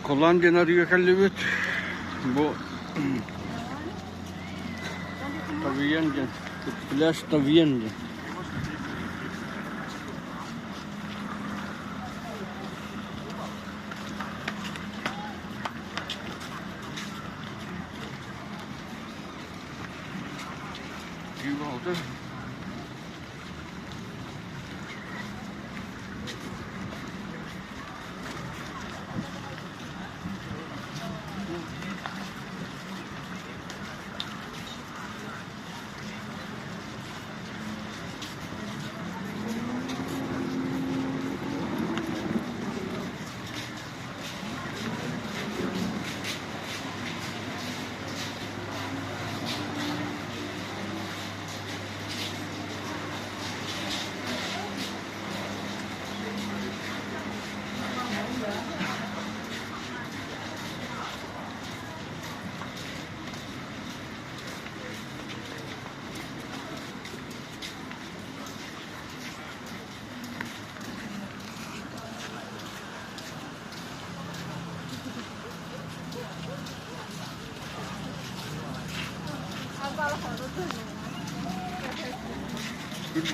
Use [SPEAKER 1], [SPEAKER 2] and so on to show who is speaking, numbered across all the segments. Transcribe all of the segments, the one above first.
[SPEAKER 1] Кулан диэн арыыга кэллибит. Бу Тавиен диэн, пляж Тавиен диэн. Күүбалды.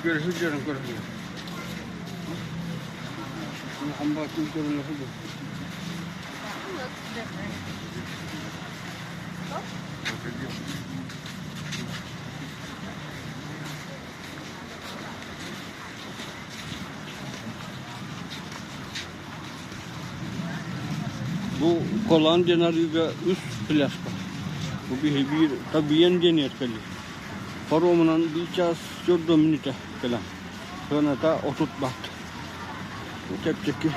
[SPEAKER 1] Көрүһү көрүһү. Бу Колан диэн арыыга үс пляж бар. Бу биһи биир Табиен диэн эркэлли. Паромунан биир чаас 4 мүнүүтэ кэлэн. Сыаната 30 бат. Чэпчэки.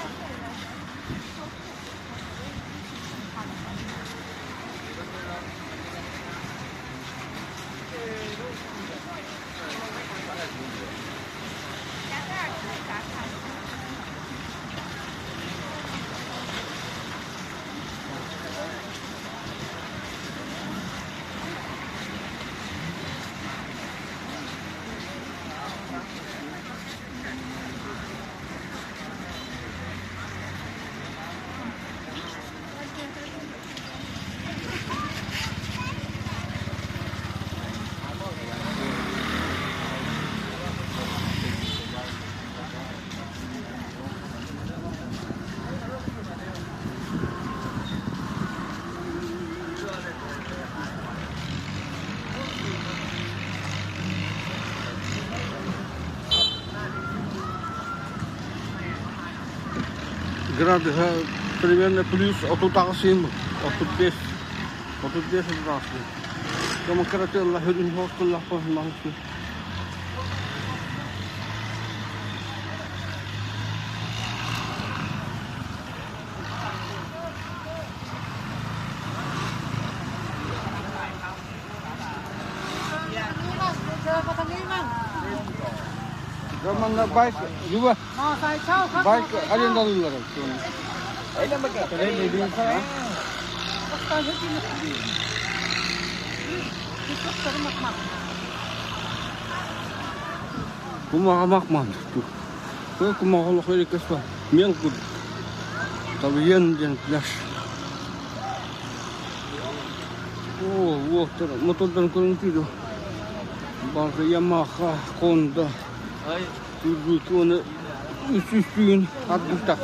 [SPEAKER 1] Градуса примерно плюс 38, 35, 35 градус. Демократия хүрүн хоостуллахпа. Романна байк, Люба, байк арендалыылар. Кумаҕа махман. Кумаҕа олох эрикэспэ. Мел курдук. Табыйан диэн пляж. О, уоттар, мотордан көрүҥ Барда Ямаха, Honda, Suzuki оны үс үстүүн ардыктак.